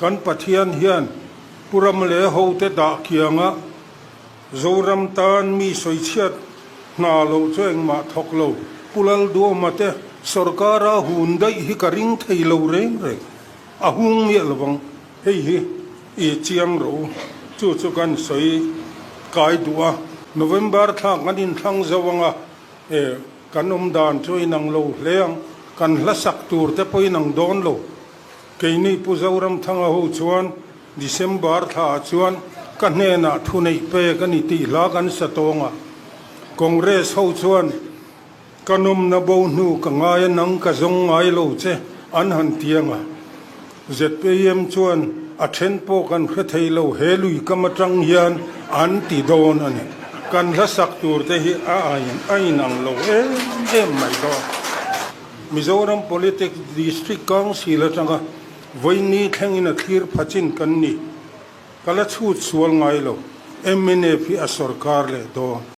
Kan Pathian hian Pu Ramle hote dah kianga Zoram tan mi sawichhiat hna loh chu engmah thawk lo. Pu Lalduama te sorkara hun daih hi ka ring thei lo reng reng. A hung miah lovang. Hei hi i chiang rawh u. Chu chu kan sawi kai duh a. November thla kan inthlang zo anga e kan awm dan chu inang lo hle ang. Kan hla sak tur te pawh inang dawn lo. Keini Pu Zoramthanga ho chuan December thlaah chuan ka hnenah thuneih pek a ni tih hla kan sa tawng a. Congress ho chuan ka nawmna bo hnu ka ngai a nang ka zawng ngai lo che an han ti ang a. Zpm chuan a then pawh kan hre thei lo he lui kam atang hian an ti dawn a ni. Kan hla sak tur te hi a a inang lo em em mai dawn. Mizoram Politics District Council atanga vawiini thlengin a thlir pha chin kan ni. Ka la chhut sual ngai lo. Mnf hi a sorkar leh dawn.